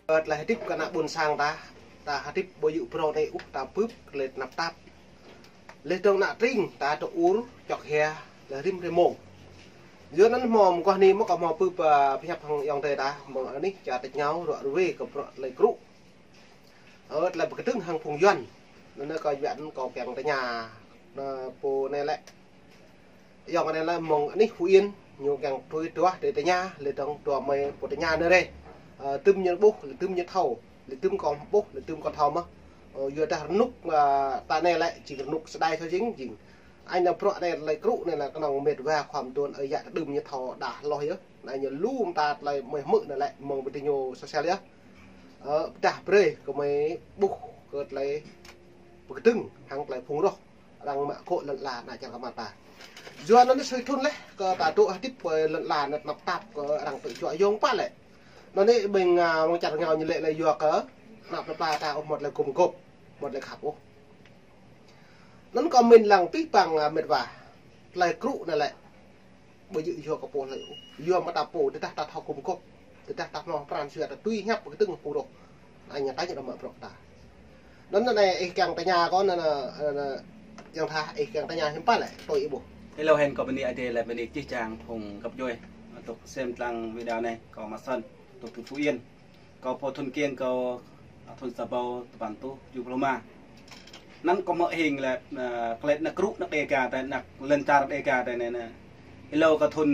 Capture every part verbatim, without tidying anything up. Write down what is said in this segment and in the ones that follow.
Ơ, tơlơi hơdip kơ ană ƀôn sang ta, ta hơdip ƀu djơ̆ phrâo anai ôh, ta bưp kơ tơlơi tơnap tap. Lĕ dơ̆ng ană tring ta tơ ur čŏk hia, lĕ rĭm rĭm mông. Yua anŭn hmâo mơguah anai mơ̆ kâo hmâo bưp, ơ, pơhiăp hăng ayŏng adơi ta, mơ̆ng anih čar tač rơngiao ruă ruê kơ bruă tơlơi krŭ. Ơ, tơlơi pơkơdơ̆ng hăng phung Yuan. Anŭn kâo Yuan kâo kiăng tơña, ơ, pô anai lĕ. Ayŏng anai lĕ mơ̆ng anih Phú Yên, ñu kiăng tui tuah tơlơi tơña, lĕ dơ̆ng tuah mơi pô tơña anai rê. Ơ, tơm ñu ƀuh, lĕ tơm ñu thâo, lĕ tơm kâo ƀuh, lĕ tơm kâo thâo mơ̆. Ơ, yua dah rơnŭk, ơ, ta anai lĕ, jing rơnŭk sơdai thâo jing, jing. Anh nao bruă anai tơlơi krŭ anai lĕ kơnơ̆ng mĕt wa khua mơtuan ơi yă tơm ñu thâo đah hloh yơh. Anai ñu lu mơta tơlơi mơi hmư̆ anai lĕ mơ̆ng ƀơi tơlơi ñu sosial yơh. Ơ, pơdah brơi kơ mơi ƀuh kơ tơlơi pơkơdơ̆ng hăng tơlơi phung roh arăng mă akŏ lŏn ala ană čar kơ mă ta. Yua anŭn sui thun lĕ kơ ta dŏ hơdip kơ lŏn ala anŭn tơnap tap kơ arăng tŭ juă yŏng pă lĕ. Anŭn anai ƀing, ơ, mơ̆ng čar rơngiao ñu lĕ lĕ yua kơ tơnap tap ta ôh mơ̆t lĕ gum gôp, mơ̆t lĕ khăp ôh. Anŭn kâo mĭn lăng pih păng, ơ, mĕt wa. Tơlơi krŭ anai lĕ ƀu djơ̆ yua kơ pô hlơi ôh. Yua mơ̆ ta pô, tơdah ta thâo gum gôp, tơdah ta hmâo pran jua ta tui hiăp pơkơdơ̆ng pô roh. Anai ñu tañ ñu mă bruă ta. Anŭn anai ih kiăng tơña kâo anŭn, anŭn, anŭn, ayŏng tha ih kiăng tơña hiư̆m pă lĕ, tui ih ƀuh. Hello, hên kâo bơni Ơi Adai lĕ bơni čih čang phung găp djuai. Tŭk sem tơlang video anai, kâo Mă Săn, tŭk tơ Phú Yên. Kâo pô thun kiăng kâo thun sa rơbâo tơpăn rơtuh tơjuh pluh rơma. Anŭn kâo hmư̆ hing lĕ, ơ, klĕt ană krŭ ană Đêga ta, ană lŏn čar Đêga ta anai anai. Êlâo kơ thun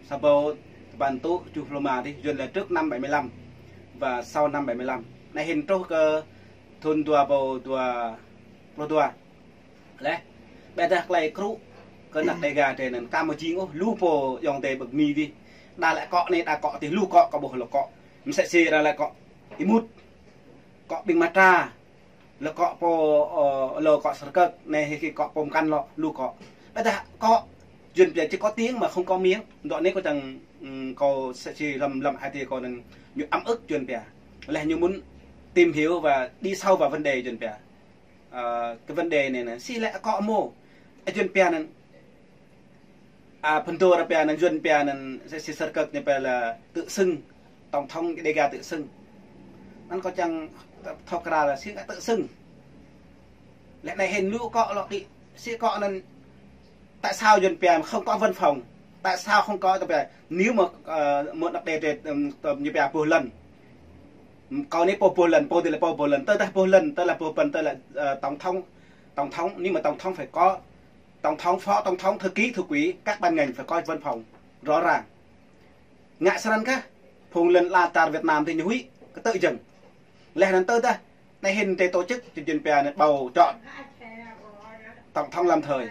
sa rơbâo tơpăn rơtuh tơjuh pluh rơma dih, Yuan lĕ trước năm bảy mươi lăm và sau năm bảy mươi lăm. Anai hĭn truh kơ thun dua rơbâo dua pluh dua. Lĕ, ƀiădah tơlơi krŭ kơ ană Đêga ta anŭn, kơ mơ̆ jing ôh, lu pô ayŏng adơi ƀơi Mi dih. Đa lĕ akŏ anai, đa akŏ adih, lu akŏ, kâo ƀuh lu akŏ. Mơsĕ si đa lĕ akŏ Y Mut, akŏ ƀing Matra, lĕ akŏ pô, ơ, lu akŏ Sơrkơk, anai hĭ akŏ pô mơkăn lŏ, lu akŏ. Ƀiădah akŏ Yuan pia chỉ có tiếng mà không có miếng. Dŏ anai kâo čang, ưm, kâo mơsĕ si lăm, lăm ai tiê kâo anŭn ñu ấm ức Yuan pia. Lĕ ñu muốn tìm hiểu và đi sâu vào vấn đề Yuan pia. Ơ, cái vấn đề anai anŭn, si lĕ akŏ mơ̆. Ơ, Yuan pia anŭn, ơ, phŭn dô ră pia anŭn, Yuan pia anŭn, si, si Sơrkơk ñu pia là tự xưng, tổng thống Đêga tự xưng. Anŭn kâo čang thâo krăn lĕ si ngă tự xưng. Lĕ anai hĭn lu akŏ lŏ đĭ, si akŏ anŭn, tại sao Yuan pia không có văn phòng? Tại sao không có, ta pia, nếu mà, ơ, một đợt đề, đề, ừm, tôm ñu pia boh lăn. Kâo anai pô boh lăn, pô dih lĕ pô boh lăn, tơdah boh lăn, tơdah boh lăn, tơdah, ơ, tổng thống, tổng thống, nếu mà tổng thống phải có tổng thống, phó tổng thống, thư ký, thư ký, các ban ngành phải có văn phòng rõ ràng. Ngă srăng kah, phung lŏn ala čar Việt Nam dih ñu huĭ, kơ tơ̆ jơ̆ng. Lĕ anŭn tơdah, anai hĭn tơ tổ chức, Yuan pia anŭn bầu chọn tổng thống lâm thời.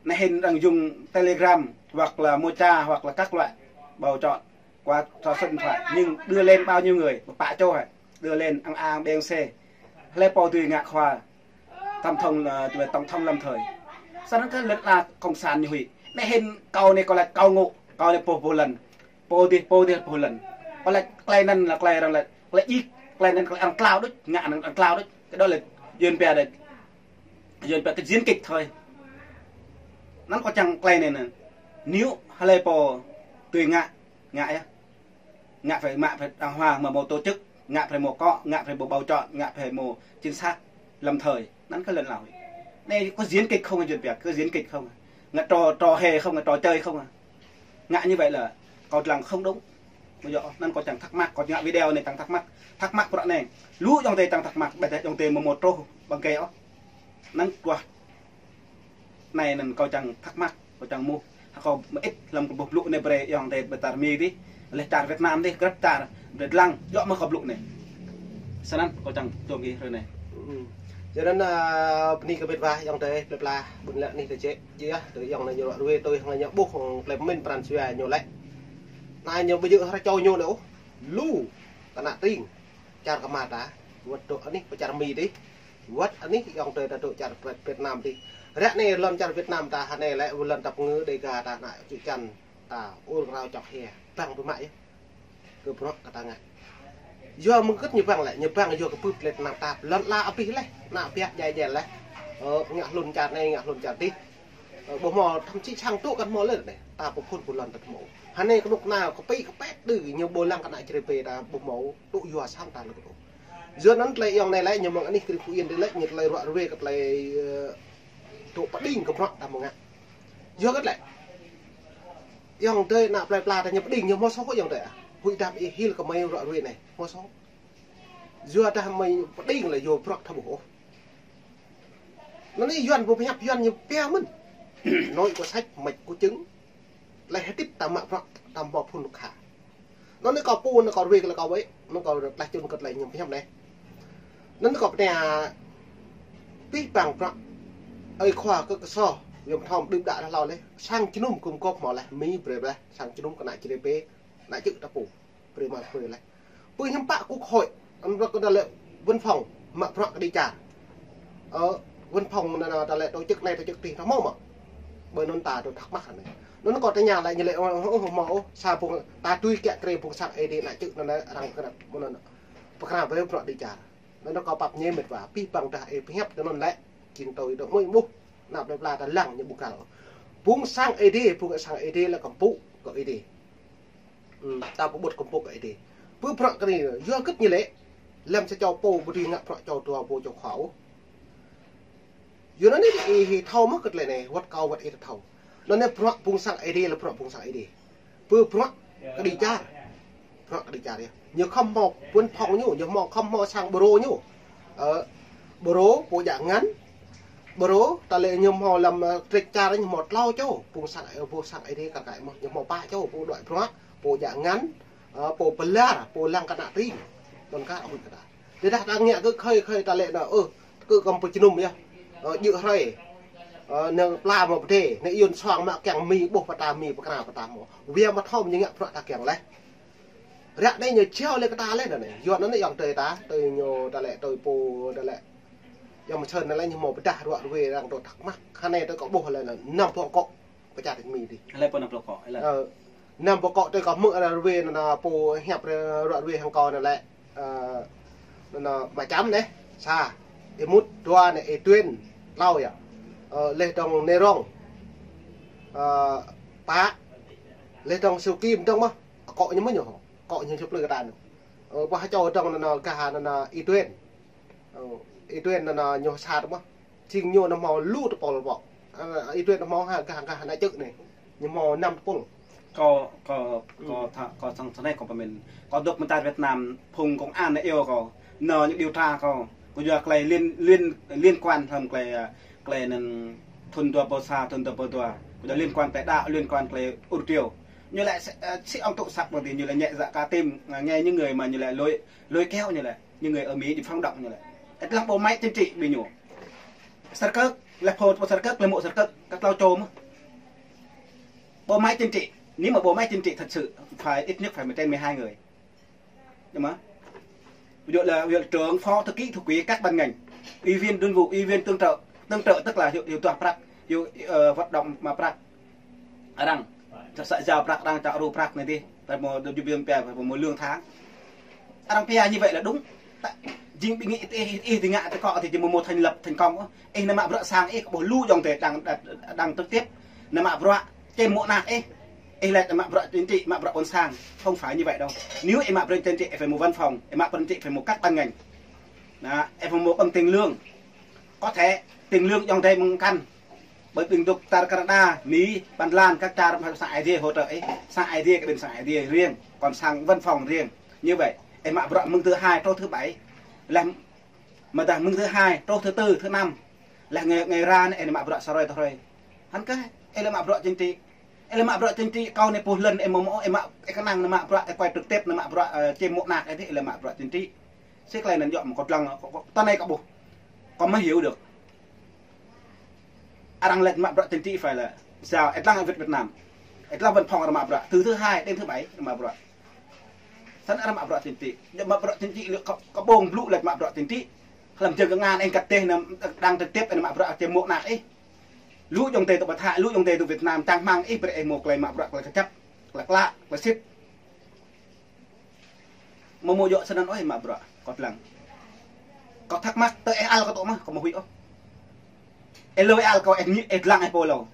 Anai hĭn arăng dùng Telegram, hoặc là Mocha, hoặc là các loại bầu chọn qua trò số điện thoại. Nhưng đưa lên bao nhiêu người, pă čô hă, đưa lên ang ang đen xe. Hlơi pô dưi ngă khua tổng thống, ơ, tổng thống lâm thời. Srăng kah lŏn ala cộng sản ñu huĭ. Anai hĭn kâo anai kâo lĕ kâo ngŏ, kâo anai pô boh lăn. Pô dih, pô dih boh lăn. Kâo lĕ tơlơi anŭn lĕ tơlơi arăng lĕ, tơlơi ih, tơlơi anŭn tơlơi arăng klao đôč, ngă anŭn arăng klao đôč. Cái đó là Yuan pia đôč. Yuan pia cái diễn kịch thôi. Anŭn kâo čang tơlơi anai anŭn. Nếu hlơi pô dưi ngă, ngă yơh. Ngă phải, mă phải đàng hoàng, mă mâo tổ chức, ngă phải mâo akŏ, ngă phải mâo bầu chọn, ngă phải mâo chính xác lâm thời. Anŭn kah lŏn ala. Anai có diễn kịch không, Yuan pia, có diễn kịch không? Ngă trò, trò hề không, ngă trò chơi không? Ngă như vậy là kâo lăng không đúng. Ƀu djơ̆, anŭn kâo čang thắc mắc, kâo ngă video anai čang thắc mắc. Thắc mắc bruă anai. Lu ayŏng adơi čang thắc mắc, ƀiădah ayŏng adơi mơ̆ mâo truh ƀăng kơ ôh. Anŭn truh. Anai anŭn kâo čang thắc mắc, kâo čang mŭt. Hă kâo mơit lăm kơ boh blŭ anai brơi ayŏng adơi ƀơi čar Mi dih, lĕ čar Việt Nam dih, grăp čar, brơi lăng, djơ̆ mơ̆ kâo blŭ anai. Srăng kâo čang tơm gih ră anai. Ưm. Yua anŭn, ơ, bơni kơ mĕt wa ayŏng adơi, plơi pla, ƀing lĕ anai tơ jĕ, jĕ yơh, tơ ayŏng anai ñu ruai tui, hăng ñu ƀuh, hăng tơlơi pơmĭn pran jua ñu lĕ. Anai ñu ƀu djơ̆ hră čô ñu anai ôh, lu, kơ ană tring. Čar kơ mă ta, wơ̆t dŏ anih pơ čar Mi dih, wơ̆t anih ayŏng adơi ta dŏ čar Việt Nam dih. Ră anai lŏn čar Việt Nam ta hơnai lĕ lŏn ta pơngư Đêga ta ană čư̆ čan ta ur krao čŏk hia, bang biă mă yơh. Kơ bruă kơ ta ngă. Yua mơ̆ng hơget ñu bang lĕ, ñu bang yua kơ bưp tơlơi tơnap tap, lŏn ala abih leh, ană biă djai djai leh. Ơ, ngă hlŭn čar anai, ngă hlŭn čar dih. Ơ, ƀu hmâo thậm chí sang tŭ kăn hmâo lĕ anai. Ta pơphun pơlŏn ta hmâo. Hơnai kơnuk kơna kơpĭ kơpĕt đơ ñu ƀu lăng kơ ană čơrê pê ta ƀu hmâo tŭ yua sang ta lĕ kơtŭ. Yua anŭn tơlơi ayŏng anai lĕ ñu mơ̆ng anih krĭng Phú Yên dih lĕ ñu tơlơi ruă ruê kơ tơlơi, ơ, tŭ pơđing kơ bruă ta mơ̆ng ngă. Yua kơ tơlơi ayŏng adơi ană plơi pla ta ñu pơđing ñu hmâo soh ayŏng adơi ah. Huĭ đam ih hil kơ mơi ruă ruê anai hmâo soh. Yua dah mơi pơđing lĕ yua bruă ta ƀuh ôh. Anŭn anai Yuan ƀu pơhiăp Yuan ñu pia mơ̆n. Nội có sách, mách có chứng. Tơlơi hơdip ta mă bruă ta hmâo phun kha. Anŭn anai kâo pô anai kâo ruê kơ lĕ kâo wơ̆t. Anŭn kâo tlaih čun kơ tơlơi ñu pơhiăp anai. Anŭn anai kâo pơtô abih bang bruă. Ơi khua kơ kơsô. Yom thom đưm đă dah hlâo lĕ. Sang jơnum gum gôp hmâo lĕ. Mi brơi lĕ. Sang jơnum kơ ană čơrê pê. Ană čư̆ ta pô. Brơi mă brơi lĕ. Pơ hiư̆m pă quốc hội, anŭn bruă kơ tơlơi văn phòng, mă bruă kơ đi čar. Ơ, văn phòng anŭn, anŭn tơlơi tổ chức anai tổ chức adih, ta hmâo mơ̆? Ƀơi anŭn ta tŭ thắc mắc anai. Anŭn kâo tơña lĕ ñu lĕ, ơ, ơ, ơ, hmâo ôh, sa phung, ta tui kiă krê phung sang Ơi Adai ană čư̆ anŭn lĕ arăng kơ anŭn, pơkra brơi bruă đi čar. Anŭn kâo pap ñu mĕt wa, abih bang dah ih pơhiăp tui anŭn lĕ, jing tui dŏ mơi ƀuh, ană plơi pla ta lăng ñu ƀu găl. Phung sang Ơi Adai, phung sang Ơi Adai lĕ kơmpŭ kơ Ơi Adai. Ư, ta pơƀut kơmpŭ kơ Ơi Adai. Pơ bruă kơ anai, yua hơget ñu lĕ, lăm sa čô pô ƀu dưi ngă bruă čô dua pô čô khua ôh. Yua anŭn anai ih thâo mơ̆ kơ tơlơi anai, wơ̆t kâo wơ̆t ih ta thâo. Anŭn anai bruă phung sang Ơi Adai lĕ bruă phung sang Ơi Adai. Pơ bruă kơ đi čar. Bruă kơ đi čar yơh. Ñu khŏm hmâo văn phòng ñu, ñu hmâo khŏm hmâo sang bureau ñu. Ơ, bureau, pô djă ngăn. Bureau, tơlơi ñu hmâo lăm, ơ, trĕk čar ñu hmâo tlâo čô. Phung sang, ơ, phung sang Ơi Adai kar kaĭ mơ̆n. Ñu hmâo pă čô, pô đuaĭ bruă. Pô djă ngăn, ơ, pô pơlar, pô lăng kơ ană tring. Anŭn kar huĭ kơ ta. Tơdah ta ngă kơ khơi khơi tơlơi anŭn, ơ, kơ kơmpơčơnum yơh. Ơ, djơ̆ hrơi. Ơ, nao pla mă pơdai, nao iôn soang mă kiăng mi ƀuh pơta mi pơkra pơta hmâo. Wia mă thom ñu ngă bruă ta kiăng leh. Ră anai ñu jao lĕ kơ ta leh anŭn anai. Yua anŭn anai ayŏng adơi ta, tui ñu tơlơi tui pô tơlơi. Ayŏng Mơsơn anŭn lĕ ñu hmâo pơdah ruă ruê arăng tŭ thắc mắc. Hơnai tui kâo ƀuh lĕ anŭn năm pô akŏ. Pơčah tơ̆ng mi dih. Lĕ pô năm pô akŏ, lĕ. Ơ, năm pô akŏ tui kâo hmư̆ arăng ruê anŭn, anŭn pô hiăp arăng ruă ruê hăng kâo anŭn lĕ. Ơ, anŭn, anŭn mă čăm anai. Sa. Ih Mut, dua anai, ih Tuyên, tlâo yơh. Ơ, leh dong Nerong. Ơ, pă. Leh dong Siu Kim dong mơ̆. Akŏ ñu mơ̆ ñu. Akŏ ñu čơplư kơ ta anŭn. Ơ, pô ha čô dong anŭn, anŭn gah anŭn, anŭn ih Tuyên. Ơ, ih Tuyên anŭn, anŭn ñu sa tơ̆ mơ̆. Jing ñu anŭn hmâo lu tơpul pô. Ơ, ih Tuyên anŭn hmâo ha gah, gah ană čư̆ anai. Ñu hmâo năm tơpul. Kâo, kâo, kâo tha, kâo sang tơlơi kâo pơmĭn. Kâo dŏ mơta Việt Nam, phung công an anai iâu kâo. Anŭn ñu điều tra kâo. Kâo yua tơlơi liên, liên, liên quan hăng tơlơi, ơ, tơlơi anŭn thun dua rơbâo sa, thun dua rơbâo dua. Kâo yua liên quan tơlơi đăo, liên quan tơlơi ur triều. Ñu lĕ, ơ, si ong tŭ săp ƀơ̆ng dih, ñu lĕ nhẹ dạ cả tin, ơ, nghe những người mà ñu lĕ lôi, lôi kéo ñu lĕ. Những người ở Mỹ đi phản động ñu lĕ. Ĕt lăng bộ máy chính trị ƀing ñu. Sơrkơ̆k, lĕ pô, pô sơrkơ̆k, lĕ mŏ sơrkơ̆k, kơ tlâo čô mơ̆. Bộ máy chính trị, nếu mà bộ máy chính trị thật sự, phải ít nhất phải trên mười hai người. Nhưng mà, ví dụ là, ví dụ là trưởng, phó, thư ký, thư ký các ban ngành, ủy viên đương vụ, ủy viên tương trợ. Tương trợ tức là hyu, hyu tuah prăk, hyu, ơ, hoạt động mă prăk. Arăng, sa, sa jao prăk arăng, čă ru prăk anai dih, phải mơ̆ dŏ jŭ biăm pia, phải mơ̆ lương tháng. Arăng pia như vậy là đúng. Ta, jing ƀing ih, ih, ih, ih ngă tơ kâo thì jing mơ̆ mơ̆ thành lập thành công. Ih nao mă bruă sang ih, kơ ƀuh lu ayŏng adơi đang, đang, đang trực tiếp nao mă bruă, čem mŏ anak ih. Ih lĕ nao mă bruă chính trị, mă bruă ƀôn sang. Không phải như vậy đâu. Nếu ih mă bruă chính trị, ih phải mơ̆ văn phòng, ih mă bruă chính trị phải mơ̆ các ban ngành. Anŭn, ih phải mơ̆ bằng tiền lương. Có thể tiền lương ayŏng adơi mơ̆ng kăn. Ƀơi ƀing dŏ tar Canada, Mỹ, Phần Lan, các čar, sang Ơi Adai hỗ trợ ih. Sang Ơi Adai, kơ ƀing sang Ơi Adai riêng, còn sang văn phòng riêng. Như vậy, ih mă bruă mơ̆ng thứ hai, trô thứ bảy. Lĕ, mơ̆ dah mơ̆ng thứ hai, trô thứ tư, thứ năm. Lĕ ngày, ngày ra anai, ih mă bruă sa hrơi, tơ hrơi. Hăn kơ, ih lĕ mă bruă chính trị. Ih lĕ mă bruă chính trị, kâo anai pô lŏn, ih mơ̆ mơ̆, ih mă, ih kơnang nao mă bruă, ih quay trực tiếp nao mă bruă, ơ, čem mŏ anak, ih lĕ mă bruă chính trị. Sĭt tơlơi anŭn yơh mơ̆ kâo lăng, kâo, kâo, tơ anai kâo ƀuh. Kâo mới hiểu được. Arăng lĕ mă bruă chính trị phải là sao? Ĕt lăng Việt, Việt Nam. Ĕt lăng văn phòng arăng mă bruă. Từ thứ hai đến thứ bảy arăng mă bruă. Săn arăng mă bruă chính trị. Yơh mă bruă chính trị lĕ kơ, kơ ƀơ̆ng blŭ lĕ mă bruă chính trị. Lăm jơ̆ng kơ ngăn ih kăt teh anŭn đang trực tiếp ih nao mă bruă čem mŏ anak ih. Lu ayŏng adơi tơ ƀơi Thái, lu ayŏng adơi tơ Việt Nam, čang hmăng ih brơi ih mơ̆ tơlơi mă bruă, tơlơi kơjăp, tơlơi klă, tơlơi sĭt. Mơ̆ mơ̆ djơ̆ sơnăn ôh ih mă bruă, kâo lăng. Kâo thắc mắc, tơ ih ăl kâo tŭ mơ̆, kâo mơ̆ huĭ ôh. Ih lôi ăl kâo, ih ngă, ih lăng ih pô lâo.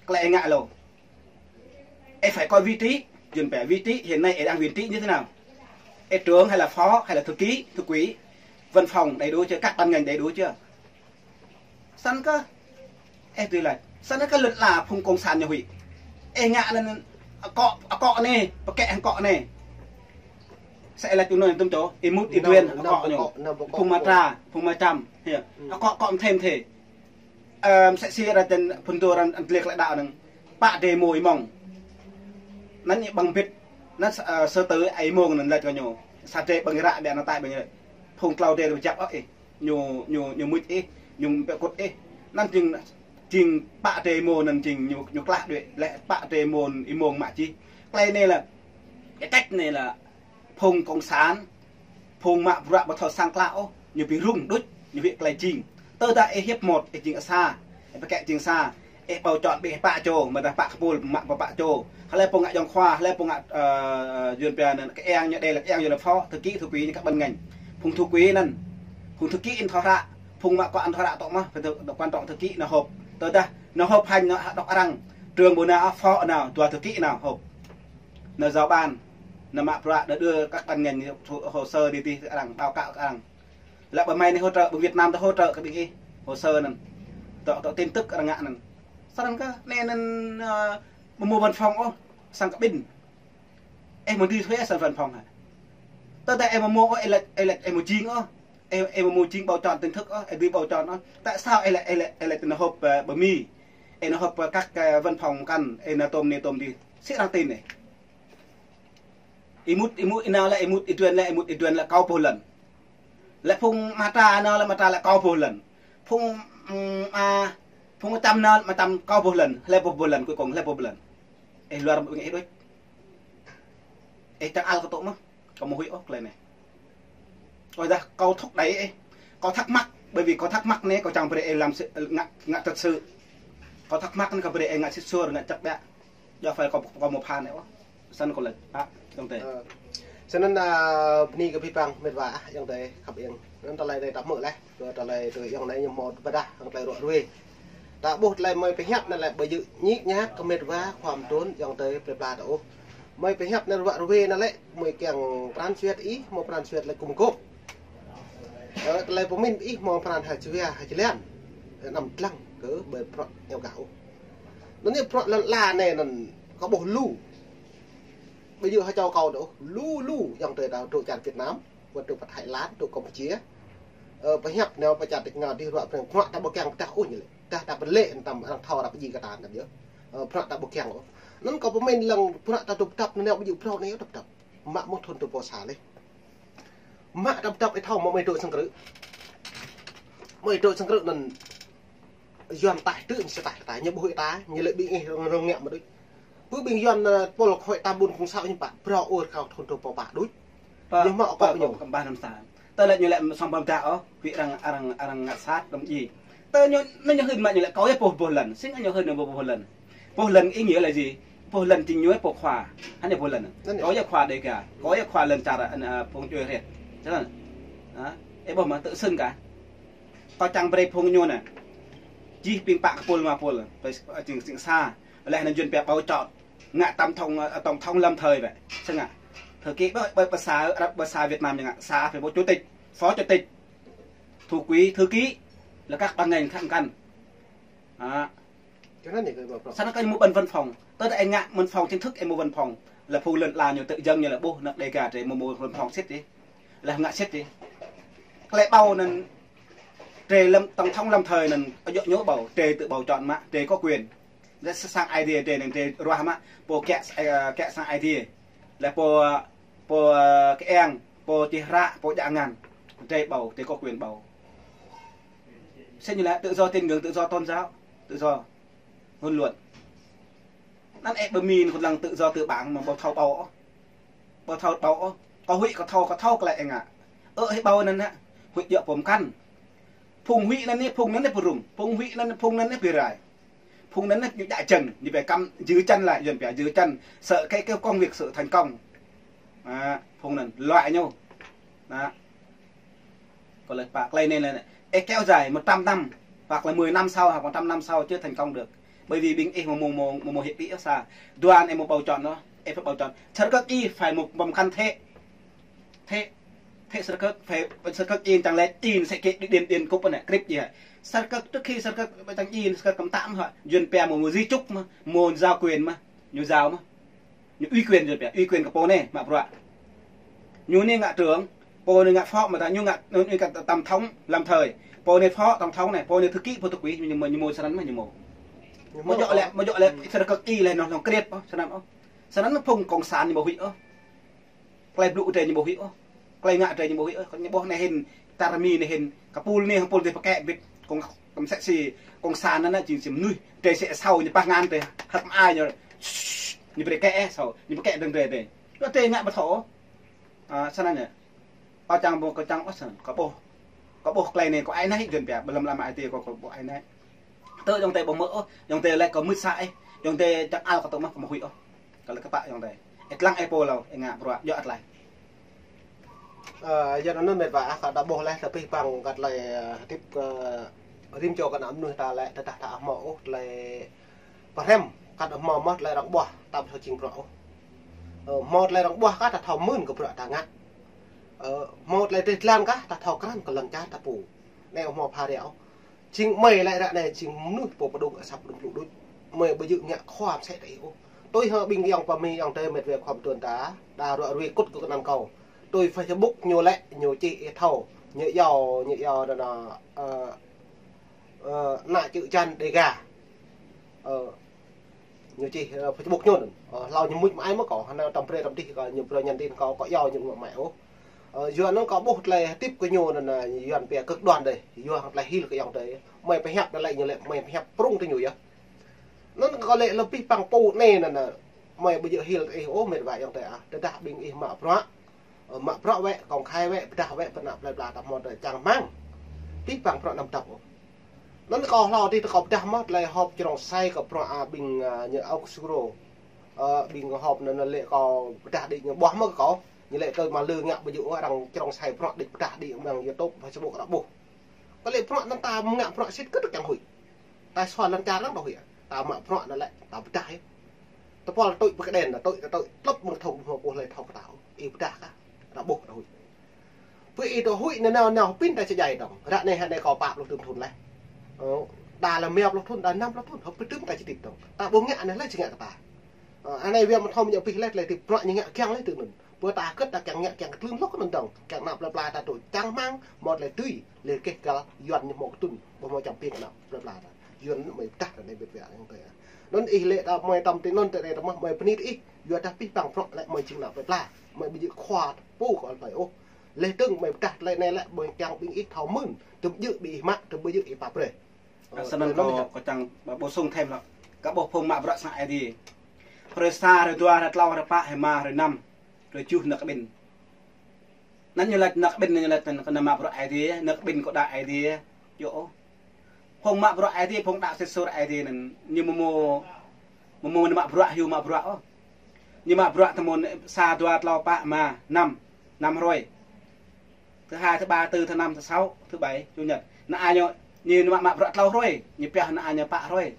Klei ih ngă lu. Ih phải coi vị trí, Yuan pia vị trí, hiện nay ih đang vị trí như thế nào? Ih trưởng hay là phó hay là thư ký, thư ký, văn phòng đầy đủ chưa, các ban ngành đầy đủ chưa? Săn kơ, ih tui laĭ, săn kơ lŏn ala phung cộng sản ñu huĭ. Ih ngă anŭn akŏ, akŏ anai, pơkĕ hăng akŏ anai. Sa ih laĭ tui anŭn tŭm čô, ih mŭt ih tuen akŏ ñu. Phung Matra, phung Macham, hia. Akŏ, akŏ mơthê mơthê. Ơ, mơsĕ si arăng tơ̆n phŭn dô arăng, arăng tơlĕk lĕ đaŏ anŭn. Pă drơi mông ih mơ̆ng. Anŭn ih ƀơ̆ng bĭt. Anŭn, ơ, sơ tơ ih mơ̆ng anŭn laĭ kơ ñu. Sa drơi ƀơ̆ng ră biă anŭn tai ƀơ̆ng ră. Phung klâo drơi ƀu djăp ôh ih. Ñu, ñu, ñu mŭt ih. Ñu pĕ kŭt ih. Anŭn jing, jing pă drơi mông anŭn jing ñu, ñu klah đuaĭ. Lĕ pă drơi mông ih mơ̆ng mă čih. Klei anai lĕ. Cái cách này là phung cộng sản, phung mă bruă ƀu thâo sang klă ôh, ñu ƀu rŭng đôč, ñu huĭ klei jing. Tơdah ih hiệp một, ih jing sa, ih pơkĕ jing sa, ih ƀâo čŏn ƀing ih pă čô, mơ̆ dah pă kơpul mă pă čô. Hlơi pô ngă yŏng khua, hlơi pô ngă, ơ, Yuan pia anŭn, kơ eng ñu đe lĕ kơ eng ñu lĕ phó, thư ký, thư ký ñu kơ ban ngành. Phung thư ký anŭn, phung thư ký anŭn thâo hră, phung mă kơ anŭn thâo hră tŏ mơ̆, phải thư-, quan trọng thư ký anŭn họp. Tơdah anŭn họp hành anŭn đŏk arăng, trưởng bộ nào, phó nào, dua thư ký anŭn họp. Anŭn giao ban, anŭn mă bruă, anŭn đưa các ban ngành hồ, hồ sơ đi, đi arăng, báo cáo kơ arăng. Lĕ ƀơ mơ̆ng anai hỗ trợ, ƀơ Việt Nam ta hỗ trợ kơ ƀing ih, hồ sơ anŭn. Tŏ, tŏ tin tức arăng ngă anŭn. Săn kơ, anai anŭn, ơ, ƀu mơ̆ văn phòng ôh, sang kơ ƀing. Ih mơ̆ đi thuê sang văn phòng hă? Tơdah ih mơ̆ mơ̆ ôh, ih laĭ, ih laĭ, ih mơ̆ jing ôh. Ih, ih mơ̆ mơ̆ jing ƀâo čŏn tin tức ôh, ih đi ƀâo čŏn ôh. Tại sao ih laĭ, ih laĭ, ih laĭ anŭn họp, ơ, ƀơ Mi? Ih anŭn họp, ơ, các, ơ, văn phòng kăn, ih anŭn tôm anai tôm đi. Sĭ arăng tin ih. Ih mŭt, ih mŭt, ih nao lĕ, ih mŭt, ih duan lĕ, ih mŭt, ih duan lĕ, kâo boh lŏn. Lĕ phung Matra nao lĕ, Matra lĕ, kâo boh lŏn. Phung, ưm, a, phung Macham nao, Macham kâo boh lŏn. Hlơi boh, boh lŏn, cuối cùng hlơi boh lŏn? Ih luar ƀing ih đôč. Ih čang al kơ tŏ mơ̆. Kâo mơ̆ huĭ ôh klei anai. Ôi dah, kâo thúc đẩy ih. Kâo thắc mắc, bởi vì kâo thắc mắc anai, kâo čang brơi ih làm sự, ngă, ngă trật sự. Kâo thắc mắc anai, kâo brơi ih ngă sĭt suôr, ngă čăk biă. Djŏ phải kâo, kâo mơ̆ phàn anai ôh. Săn kâo laĭ, ah, tŏng tê. Ơ, săn anŭn, ơ, bơni kơ pih păng, mĕt wa, ah, yŏng tê, khăp yŏng. Anŭn tơlơi tê tap mơ̆ leh, tơlơi tê yŏng anai ñu mơ̆ pơdah, hăng tơlơi ruă ruê. Ta ƀuh tơlơi mơi pơhiăp anai lĕ ƀu djơ̆ ñik ñak kơ mĕt wa, khua mơtrun, yŏng tê, plơi pla ta ôh. Mơi pơhiăp anai ruă ruê anai lĕ, mơi kiăng pran jua ih, mơi pran jua lĕ kŭm kôp. Ơ, tơlơi pơmĭn ih, mơi pran ha jua, ha jơlan. Ơ, anăm lăng kơ ƀơi bruă ñu gah ôh. Anŭn anai bruă lŏn ala anai anŭn kâo ƀuh lu. Ƀu djơ̆ ha čô kâo đôč, lu lu yŏng tê ta truh čar Việt Nam, wơ̆t truh pơ Thái Lan, truh Campuchia. Ơ, pơhiăp nao pơ čar tĕk ngao dih ruă preng, bruă ta ƀu kiăng pơdah ôh ñu lĕ. Dah ta pơlĕ anŭn tăm arăng thâo ră pơjing kơ ta anŭn yơh. Ơ, bruă ta ƀu kiăng ôh. Anŭn kâo pơmĭn lăng bruă ta tŭp tăp anŭn nao ƀu djơ̆ bruă anai tŭp tăp. Mă mơ̆ thun tŭ pô sa leh. Mă tŭp tăp ih thâo mă mơi dŏ sang krư̆. Mơi dŏ sang krư̆ anŭn Yuan taih tư̆, ñu sa taih kơ ta, ñu ƀu huĭ ta, ñu lĕ ƀing ih rŏng, rŏng ngă mơ̆ đôč. Pơ ƀing Yuan, ơ, pôl khôi ta ƀun kông săo ñu pă, phrâo ôr khao thun tŭ pô pă đôč. Pă, ñu mă pă, akŏ ñu. Pă, kơmbah năm sa. Tơlơi ñu lĕ song pơdah ôh, huĭ arăng, arăng, arăng ngă sat, đăm ji. Tơ ñu, ñu hưn mă ñu lĕ kâo yơh boh, boh lŏn. Sĭt ñu hưn ñu boh, boh lŏn. Boh lŏn ý nghĩa là gì? Boh lŏn jing ñu pô khua. Hă ñu boh lŏn. Anŭn ñu. Kâo yơh khua Đêga. Kâo yơh khua lŏn čar, ơ, phung čuê rĕt. Čang anŭn. Hă? Ih ƀuh mơ̆ tơ sưng kah. Kâo čang brơi phung ñu anai. Jih ƀing pă kơpul rơma pul. Pơ, ơ, jing, jing sa. Leh anŭn Yuan pia ƀâo čŏn. Ngă tổng thống, ơ, tổng thống lâm thời vậy. Sưng ngă. Thư ký ƀơ, ƀơ, ƀơ sa, ơ, ƀơ sa Việt Nam ñu ngă. Sa phải bộ chủ tịch, phó chủ tịch, thủ quỹ, thư ký. Là các ban ngành khác cần. Hă? Čang anŭn ñu kơ ƀâo. Săn kơ ñu mơ̆ ƀăn văn phòng. Tơdah ih ngă văn phòng chính thức ih mơ̆ văn phòng. Lĕ phung lŏn ala ñu tơ̆ jơ̆ng ñu lĕ ƀuh anăp Đêga drơi mơ̆ mơ̆ văn phòng sĭt dih. Lĕ ngă sĭt dih. Klei ƀâo anŭn drơi lâm, tổng thống lâm thời anŭn djŏ ñu ƀâo, drơi tơ ƀâo čŏn mă, drơi có quyền. Lĕ sang ai tiê drơi anŭn drơi ruah mă, pô kiă, ơ, kiă sang ai tiê. Lĕ pô, pô, ơ, kơ eng, pô čih hră, pô djă ngăn. Drơi ƀâo, drơi có quyền ƀâo. Sĭt ñu lĕ tự do tín ngưỡng, tự do tôn giáo, tự do ngôn luận. Anŭn ih ƀơ Mi anŭn kơ lăng tự do tư bản mơ̆ ƀu thâo ƀâo ôh. Ƀu thâo ƀâo ôh. Kâo huĭ kâo thâo, kâo thâo klei ih ngă. Ơ, ih ƀâo anŭn hă. Huĭ djŏ pô mơkăn. Phung huĭ anŭn anai, phung anŭn anai pơrŭng. Phung huĭ anŭn anai, phung anŭn anai pơrai. Phung anŭn anai ñu djă jơ̆ng, ñu phải cắm, giữ chân lại, Yuan pia giữ chân. Sợ cái, cái công việc sự thành công. Hă, phung anŭn, loại ñu. Hă. Kâo laĭ pă, klei anai lĕ, ơ, kéo dài một trăm năm, hoặc là mười năm sau, hoặc một trăm năm sau chưa thành công được. Bởi vì ƀing ih mơ̆ mơ̆ mơ̆ mơ̆ mơ̆ hiệp ih sa. Đoàn ih mơ̆ bầu chọn ôh, ih phải bầu chọn. Sơ kơk ih phải mơ̆ bơm khăn thế. Thế, thế sơ kơk phải sơ kơk ih čang lĕ ih sẽ kê đi điện điện cục anai, krip ih hă. Sơ kơk trước khi sơ kơk ƀu čang ih sơ kơk kăm tăm hă. Yuan pia mơ̆ mơ̆ di chúc mơ̆, mơ̆ giao quyền mơ̆, ñu giao mơ̆. Ñu ủy quyền Yuan pia, ủy quyền kơ pô anai, mă bruă. Ñu anai ngă trưởng, pô anai ngă phó, mơta ñu ngă, ñu ngă tổng thống lâm thời. Pô anai phó tổng thống anai, pô anai thư ký, pô thư ký, ñu mơ̆, ñu mơ̆ sơ anăn mơ̆, ñu mơ̆. Mơ̆ djơ̆ lĕ, mơ̆ djơ̆ lĕ, sơ kơk ih lĕ noh, noh krip ôh, sơ anăn ôh. Sơ anăn phung cộng sản ñu ƀu huĭ ôh. Tơlơi blŭ tơlơi ñu ƀu huĭ ôh. Tơlơi ngă tơlơi ñu ƀu huĭ ôh. Ñu ƀuh anai hĭn, tar mi anai hĭn, kơ pul anai, pul tih pơkĕ bĭt, kông, kông sĕ si, kông sa anăn anai jing si mơnuih, tơlơi sĕ sau ñu pah ngăn tơlơi, hăt mă ai ñu, ñu brơi kĕ ôh, sau, ñu pơkĕ dơ̆ng tơlơi tơlơi. Ñu tơlơi ngă ƀu thâo ôh. A, sơ anăn yơh. Kâo čang ƀuh, kâo čang ôh sơ anăn, kâo ƀuh. Kâo ƀuh tơlơi anai, kâo ai naih Yuan pia, ƀơi lăm lăm ai tiê kâo, kâo ƀuh ai naih. Tơ ayŏng adơi ƀu hmư̆ ôh, ayŏng adơi lĕ kâo mưč sa ih, ayŏng adơi čang al kâo tŭ mă kâo ƀu huĭ ôh. Kâo lĕ kơpă ayŏng adơi. Ih lăng ih pô hlâo, ih ngă bruă, djơ̆ tơlơi. Ơ, yua anŭn mĕt wa ah, kâo đa ƀuh laih, tơpih păng kơ tơlơi, ơ, hơdip kơ rĭm čô kơ ană mơnuih ta lĕ, tơdah ta hmâo ôh tơlơi pơhrăm, kơ hmâo mơ̆ tơlơi arăng ƀuah, ta ƀu thâo jing bruă ôh. Ơ, hmâo tơlơi arăng ƀuah kah ta thâo mơ̆n kơ bruă ta ngă. Ơ, hmâo tơlơi dêh dlan kah ta thâo krăn kơ lŏn čar ta pô. Anai hmâo pha ră ôh. Jing mơi lĕ ră anai jing mơnuih pô pơdŏng asăp pơdŏng plŭ đôč. Mơi ƀu djơ̆ ngă khua mơsĕ tơ ih ôh. Tui hă ƀing ayŏng pơmĭn ayŏng adơi mĕt wa khua mơtuan ta, đa ruă ruai kŭt kơ anăn kâo. Tui Facebook ñu lĕ, ñu čih ih thâo, ñu iâu, ñu iâu anăn, ơ, ơ, ană čư̆ čan Đêga. Ơ, ñu čih, ơ, Facebook ñu anŭn. Ơ, hlâo ñu mưč mă ai mơ̆ kâo, hơnao tăm brơi tăm dih kâo, ñu brơi nhắn tin kâo, kâo iâu ñu mă mă ôh. Ơ, yua anŭn kâo ƀuh tơlơi hơdip kơ ñu anŭn, ơ, Yuan pia kơk đoan dêh, yua hăng tơlơi hil kơ ayŏng adơi. Mơi pơhiăp anŭn lĕ ñu lĕ, mơi pơhiăp prŭng tơ ñu yơh. Anŭn kâo lĕ lơbih păng pô anai anŭn, ơ, mơi ƀu djơ̆ hil ih ôh mĕt wa ayŏng adơi ah. Tơdah ƀing ih mă bruă, ơ, mă bruă wơ̆t, kông khai wơ̆t, pơdah wơ̆t, pơ ană plơi pla ta hmâo tơlơi čang rơmang. Tơpih păng bruă anăm dăp ôh. Anŭn kâo hlâo tih tơ kâo pơdah mơ̆ tơlơi họp črông sai kơ bruă, a, ƀing, a, ñu ôk suro. Ơ, ƀing họp anŭn lĕ kâo pơdah đĭ ñu ƀuah mơ̆ kơ kâo. Ñu lĕ tơl mă lơ ngă ƀu djơ̆ ôh arăng črông sai bruă đĭ pơdah đĭ mơ̆ng YouTube pha sơbŭk arăng ƀuh. Kơ lĕ bruă anŭn ta mơngă bruă sĭt kơ tơkeng huĭ. Ta sua lŏn čar arăng ƀu huĭ. Ta mă bruă anŭn lĕ ta pơdah ih. Tơpul tui pơkơđen, tui, tui, tlŏp mơ̆ng thâo ƀuh ƀuh lĕ thâo kơ ta ôh. Ih pơdah kah. Arăng ƀuh arăng huĭ. Pơ ih tơ huĭ anai nao nao pin ta či djai dong. Ră anai hă anai kâo pă pluh tơm thŭn laih. Ơ, đa lĕ rơma pluh thŭn, đa năm pluh thŭn, hơpơi tơm ta či tĭt dong. Ta ƀu ngă anai lĕ či ngă kơ ta. Ơ, anai wơ̆t mơ̆ thâo mơ̆ ñu pih lĕ, tơlơi tĭp bruă ñu ngă kiăng lĕ tui anŭn. Pơ ta kơ̆t ta kiăng ngă kiăng kơtlưn lŏk anŭn dong. Kiăng ană plơi pla ta tŭ čang rơmang, mơ̆ tơlơi tui, lĕ keh gal, Yuan ñu hmâo kơtưn, ƀu hmâo čăm ping ană plơi pla ta. Yuan anŭn mơi pơdah anai mĕt wa ayŏng adơi. Anŭn ih lĕ ta mơi tăm tui anŭn tơ anai tơ mơ̆ mơi pơnit ih, yua dah pih păng bruă lĕ mơi jing ană plơi pla, mơi ƀu djơ̆ khua pô kơ plơi ôh. Lĕ tơ̆ng mơi pơdah tơlơi anai lĕ ƀơi kiăng ƀing ih thâo mơ̆n, tơm djơ̆ ƀing ih mă, tơm ƀu djơ̆ ih pap brơi. Ơ, sơ anăn tui anŭn kâo, hă? Kâo čang ƀuh sung thêm lŏ. Kâo ƀuh phung mă bruă sang Aê Diê. Hrơi sa, hrơi dua, hrơi tlâo, hrơi pă, hrơi rơma, hrơi năm, hrơi tơjuh nao kơ ƀing. Anŭn ñu laĭ nao kơ ƀing, ñu laĭ anŭn kơ ană mă bruă Aê Diê, nao kơ ƀing kơ đa Aê Diê. Yơh ôh. Phung mă bruă Aê Diê, phung đaŏ sĭt suôr Aê Diê anŭn, ñu mơ̆ mơ̆, mơ̆ mơ̆ mă bruă, hyu mă bruă ôh. Ñu mă bruă tơmŭn sa, dua, tlâo, pă, rơma, năm, năm hrơi. Thứ hai, thứ ba, thứ tư, thứ năm, thứ sáu, thứ bảy, chủ nhật. Ană ñu, ñu mă, mă bruă tlâo hrơi, ñu pioh ană ñu pă hrơi.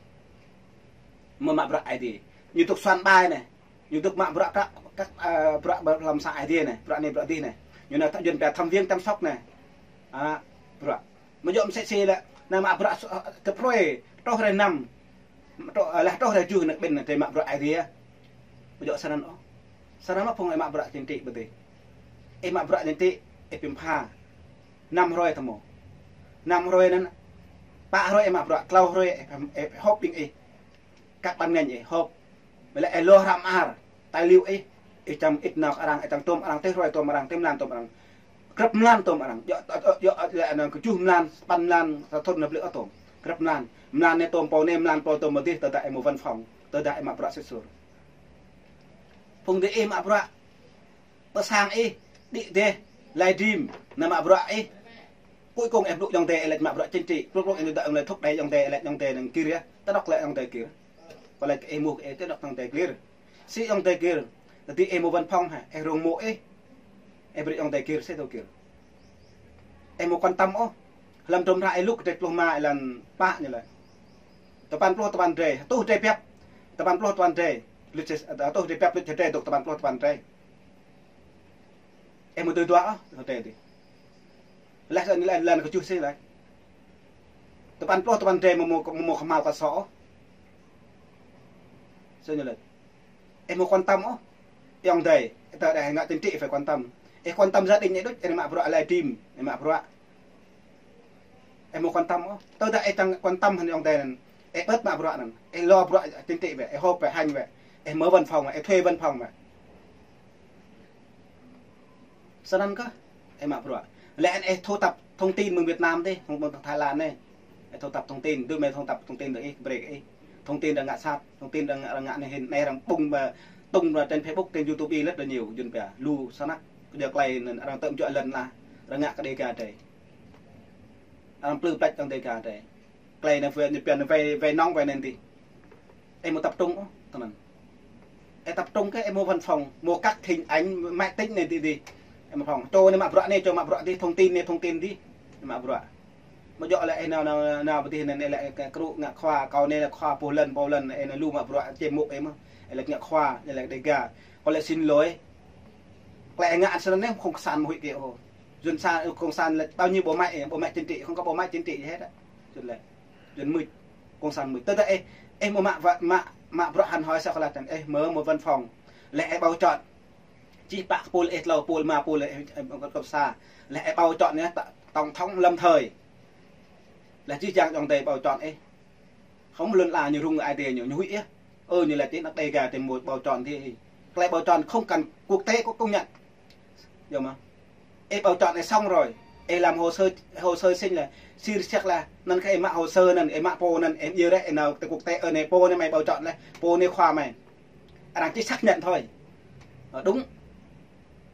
Mơ̆ mă bruă Aê Diê. Ñu dŏ soạn bài anai. Ñu dŏ mă bruă kơ, kơ, ơ, bruă ƀơi hlăm sang Aê Diê anai, bruă anai, bruă adih anai. Ñu nao thăm, Yuan pia thăm viếng chăm sóc anai. A, bruă. Mơ̆ djơ̆ mơsĕ si lĕ, ană mă bruă s-, ơ, tơpơ̆ hrơi, truh hrơi năm. Truh, ơ, laih truh hrơi tơjuh nao kơ ƀing anai, tơlơi mă bruă Aê Diê. Mơ̆ djơ̆ sơ anăn ôh. Sơ anăn mơ̆ phung ih mă bruă chính trị ƀơi adih. Ih mă bruă chính trị, ih pơm pha. Năm hrơi tơmŭ. Năm hrơi anŭn, pă hrơi ih mă bruă, tlâo hrơi ih, ih, ih họp ƀing ih. Kơ ban ngành ih họp. Mơ̆ lĕ ih lŏ hrăm ar, tài liệu ih, ih čang ĭt nao kơ arăng, ih čang tôm arăng, tih hrơi tôm arăng, tih mlan tôm arăng. Grăp mlan tôm arăng, djơ̆, djơ̆, djơ̆, lĕ anŭn kơjuh mlan, sapăn mlan, sa thŭn anai ƀlĕ ôh tôm. Grăp mlan. Mlan anai tôm pô anai, mlan pô tôm pô adih, tơdah ih mơ̆ văn phòng, tơdah ih mă bruă sĭt suôr. Phung adih ih mă bruă pơ sang ih, đĭ dêh, live stream, ană mă bruă ih. Cuối cùng ih blŭ ayŏng adơi ih laĭ mă bruă chính trị. Blŭ blŭ ih đuaĭ ih laĭ thúc đẩy ayŏng adơi ih laĭ ayŏng adơi anŭn gir yơh. Tơdŏk lĕ ayŏng adơi gir. Kâo laĭ kơ ih mơ̆ ih tơdŏk ayŏng adơi gir. Sĭt ayŏng adơi gir. Tơdah ih mơ̆ văn phòng hă, ih rông mơ̆ ih. Ih brơi ayŏng adơi gir, sĭt tơ gir. Ih mơ̆ quan tâm ôh. Hlăm tơm hră ih Luk kơdrêč pluh rơma êlan pă ñu laĭ. Tơpăn pluh tơpăn drơi, tuh drơi pơhiăp. Tơpăn pluh tơpăn drơi. Lŭt čih, tuh drơi pơhiăp, lŭt čih drơi, dŏ tơpăn pluh tơpăn drơi. Ih mơ̆ tui dua ôh, hơdai dih. Laih sơ ñu laih lăn kơ juh sih laih. Tơpăn pluh tơpăn drơi mơ̆ mơ̆ mơ̆ kơhma̱l kơ sô ôh. Sơ ñu laih. Ih mơ̆ quan tâm ôh. Ayŏng adơi, tơ đah ngă chính trị phải quan tâm. Ih quan tâm gia đình ih đôč, ih mă bruă laih dim, ih mă bruă. Ih mơ̆ quan tâm ôh. Tơdah ih tăng quan tâm hăng ayŏng adơi anŭn. Ih bớt mă bruă anŭn. Ih lo bruă chính trị wĕ, ih họp wĕ, hanh wĕ. Ih mơ̆ văn phòng wĕ, ih thuê văn phòng wĕ. Snăn kơ, ih mă bruă. Lĕ ih thu thập thông tin mơ̆ng Việt Nam dih, mơ̆ng, mơ̆ng Thái Lan anai. Ih thu thập thông tin, dui mơ̆ thu thập thông tin dih, ih brơi ih. Thông tin arăng ngă sat, thông tin arăng ngă, arăng ngă anai hĭn, anai arăng ƀung ƀă, tung ƀă trên Facebook, trên YouTube rất là nhiều, jun pia, lu snăk, kơ jơ klei anŭn arăng tơm juă lăn lah, arăng ngă kơ Dega drơi. Arăng plư plĕč kơ Dega drơi. Klei anai wai, ñu pia anai wai, wai nŏng wai anŭn dih. Ih mơ̆ tập trung ôh, tơ anŭn. Ih tập trung kơ ih mơ̆ văn phòng, mơ̆ các hình ảnh máy tính anai dih dih. Ih mơ̆ phòng. Čô anai mă bruă anai, čô mă bruă dih, thông tin anai, thông tin dih. Ih mă bruă. Mơ̆ djơ̆ lĕ ih nao, nao, nao pơ dih anŭn, ih lĕ kơ kru ngă khua, kâo anai lĕ khua pô lăn, pô lăn, ih anai lu mă bruă, čem mŭk ih mơ̆. Ih lĕ ngă khua, ih lĕ Dega. Kâo lĕ xin lỗi. Klei ih ngă anŭn anai không cộng sản mơ̆ huĭ kơ ôh. Jun sa, cộng sản lĕ bao nhiêu bộ máy, bộ máy chính trị, không có bộ máy chính trị gì hết á. Jun lĕ. Jun mưč, cộng sản mưč. Tơdah ih, ih mơ̆ mă, mă, mă bruă hăn hơi sa kơ laih tăn, ih mơ̆, mơ̆ văn phòng. Lĕ ih bầu chọn. Čih pă kơ pôl ih tlâo, pôl rơma, pôl ih, ih, ih, cộng sản. Lĕ ih bầu chọn anai, ta-, tổng thống lâm thời. Lĕ čih čang ayŏng adơi bầu chọn ih. Không lăn la ñu rŭng ai tiê ñu, ñu huĭ yơh. Ơ, ñu lĕ čih anăk Dega tơ mơ̆ bầu chọn dih. Klei bầu chọn không cần quốc tế có công nhận. Yơh mơ̆. Ih bầu chọn ih xong rồi. Ih làm hồ sơ, hồ sơ xin là, xin check là, anŭn kơ ih mă hồ sơ anŭn, ih mă pô anŭn, ih yơh rĕ, ih nao tơ quốc tế, ơ, anai pô anai mày bầu chọn lĕ, pô anai khua mày. Arăng chỉ xác nhận thôi. Ờ, đúng.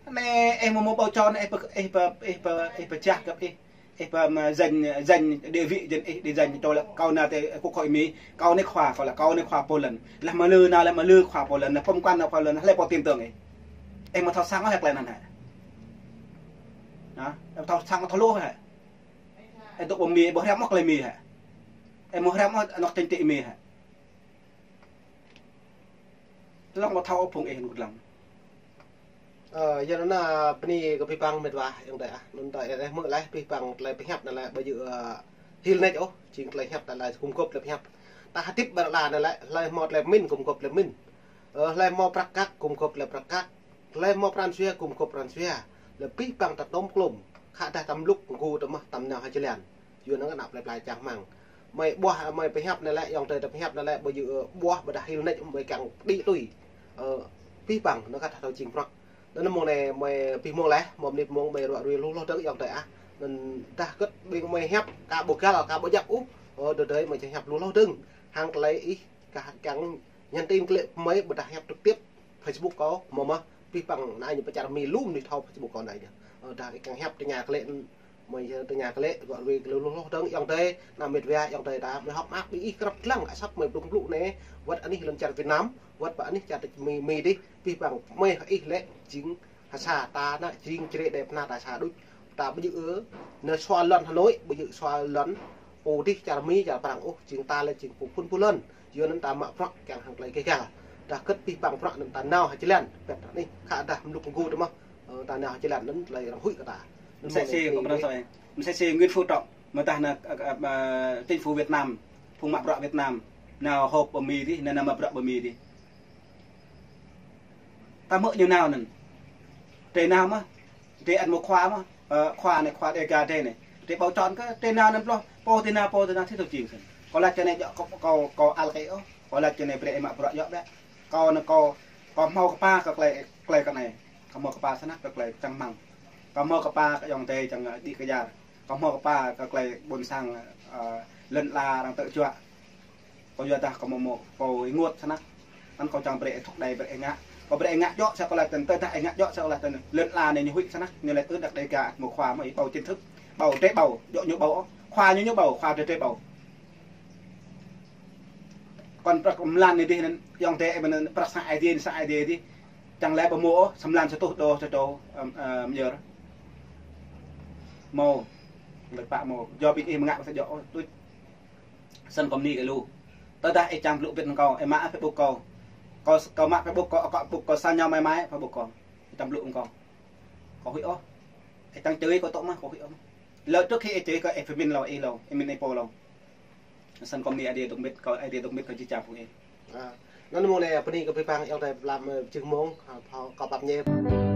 Anai, ih mơ̆ mơ̆ bầu chọn, ih pơ, ih pơ, ih pơ, ih pơčah găp ih. Ih pơm, ơ, giành, giành địa vị dân ih, đi giành cho là kâo nao tơ quốc hội Mỹ, kâo anai khua, kâo lĕ kâo anai khua pô lăn. Lĕ mă lư nao, lĕ mă lư khua pô lăn, lĕ pơm quan nao khua lăn, lĕ pô tin tưởng ih. Ih mơ̆ thâo săng ôh hă klei anŭn hă. Hă? Ih thâo săng thâo lu hă. Ih dŏ pơ Mi, ƀu hriăm ôh klei Mi hă. Ih ƀu hriăm ôh anŏ chính trị Mi hă. Tơlơi mơ̆ thâo ôh phung ih anŭn kơdlăng. Ơ, yua anŭn, ơ, bơni kơ abih bang mĕt wa ayŏng adơi ah. Anŭn ta ih hmư̆ laih abih bang tơlơi pơhiăp anŭn lĕ ƀu djơ̆, ơ, hil nač ôh, jing tơlơi hiăp anŭn lĕ gum gôp tơlơi pơhiăp. Ta hơdip ƀơi anăp anai lĕ, hlơi hmâo tơlơi pơmĭn gum gôp tơlơi pơmĭn. Ơ, hlơi hmâo prăk kăk gum gôp tơlơi prăk kăk. Hlơi hmâo pran jua gum gôp pran jua. Lĕ abih bang ta tôm klôm. Khă dah ta mlŭk mgu ta mơ̆ ta nao hơjơlan. Yua anŭn anăp plei pla čang rơmang. Mơi ƀuah, mơi pơhiăp anai lĕ, ayŏng adơi ta pơhiăp anai lĕ, ƀu djơ̆, ơ, ƀuah ƀôdah hil nač mơi kiăng đĭ tui. Ơ, abih bang, anŭn kah ta thâo jing prăk. Anŭn mơ̆ng anai, mơi abih mơ̆ng laih, mơ̆ng anai mơ̆ng mơi ruă ruai lu hloh dơ̆ng ayŏng adơi ah. Anŭn dah kơ̆t ƀing mơi hiăp, ka ƀu găl, ka ƀu djăp ôh. Ơ, dơ̆ dơi mơi čang hiăp lu hloh dơ̆ng. Hăng tơlơi ih, kah kiăng nhắn tin kơ lĕ mơi ƀôdah hiăp trực tiếp. Facebook kâo, mơ̆ mơ̆, abih bang anai ñu pơčar Mi lum ñu thâo Facebook kâo anai ñu. Ơ, dah ih kiăng hiăp tơña kơ lĕ, mơi tơña kơ lĕ, ruă ruai kơ lĕ lu hloh dơ̆ng ayŏng adơi, ană mĕt wa ayŏng adơi ta, mơi hơ̆k mơak ƀing ih krăp dlăng, asăp mơi blŭng blŭ anai, wơ̆t anih lŏn čar Việt Nam, wơ̆t ƀơi anih čar Mi, Mi dih, abih bang mơi ih lĕ, jing ha sa ta anai, jing črê đe pơna ta sa đôč, ta ƀu djơ̆, ơ, nao sua lŏn Hà Nội, ƀu djơ̆ sua lŏn pô dih čar Mi, čar Prăng ôh, jing ta lĕ jing pô phun pô lŏn. Yua anŭn ta mă prăk kiăng hăng tơlơi kơ găl. Dah kơ̆t abih bang prăk anŭn ta nao hơjơlan, pĕt anai, khă dah mlŭk mgu ta mơ̆, ơ, ta nao hơjơlan anŭn tơlơi arăng huĭ kơ ta. Anŭn mơ̆ng anai, msĕ si Nguyễn Phú Trọng, mơ̆ dah anai, ơ, ơ, ơ, chính phủ Việt Nam, phung mă prăk Việt Nam, nao họp pơ Mi dih, nao, nao mă prăk pơ Mi dih. Ta hmư̆ ñu nao anŭn. Drơi nao mơ̆, drơi ăt mơ̆ khua mơ̆, ơ, khua anai khua Dega drơi anai. Drơi bầu chọn kơ, drơi nao anŭn ploh, pô drơi nao, pô drơi nao, thĭt thâo jing sĭt. Kâo laĭ čơ anai djơ̆ kâo, kâo, kâo ăl kơ ih ôh, kâo laĭ čơ anai brơi ih mă bruă djơ̆ ƀĕ. Kâo anai kâo, kâo hmâo kơpa kơ klei, klei kơ anai. Kâo hmâo kơpa snăk kơ klei čang rơmang. Kâo hmâo kơpa kơ ayŏng adơi čang, ơ, đĭ kơ jar. Kâo hmâo kơpa kơ klei ƀôn sang, ơ, lŏn ala arăng tơjuă. Kâo yua dah kâo mơ̆ mơ̆, kâo ih rơngot snăk. Anŭn kâo čang brơi ih thŏk đơi brơi ih ngă. Kâo brơi ih ngă djơ̆ sa kâo laĭ tăn, tơdah ih ngă djơ̆ sa kâo laĭ tăn. Lŏn ala anai ñu huĭ snăk, ñu laĭ ư đăk Dega mơ̆ khua mơ̆ ih bầu chính thức. Bầu, drơi bầu, djơ̆ ñu bầu. Khua ñu ñu bầu, khua drơi drơi bầu. Kŏn prăk mlan anai dih anŭn, ayŏng adơi, ơ, mơ̆n prăk sang Aê Diê, sang Aê Diê dih. Čang lĕ ƀu hmâo ôh, sa mlan sa tuh đô sa čô, ơ, ơ, mơyơr. Hmâo, lĕ pă hmâo, yua ƀing ih mơ̆ ngă ƀu sa djơ̆ ôh, tuč. Snăn kâo bơni kơ lu. Tơdah ih čang blŭ bit hăng kâo, ih mă Facebook kâo. Kâo, kâo mă Facebook kâo, akŏ Facebook kâo, sa ñu mai mai Facebook kâo. Ih čang blŭ hăng kâo. Kâo huĭ ôh. Ih čang čư̆ kâo tŏ mơ̆, kâo huĭ ôh. Lơ trước khi ih čư̆ kâo, ih pơmĭn lâo, ih lâo, ih mĭn ih pô lâo. Snăn kâo mni Aê Diê dŏ mĭt, kâo Aê Diê dŏ mĭt kâo či čang phung ih. Anăn mơ̆ng anei, bơni kơ pih pang ih tơlơi pơblang, ơ, čih mơ̆ng, ha, phao kâo pap ñe.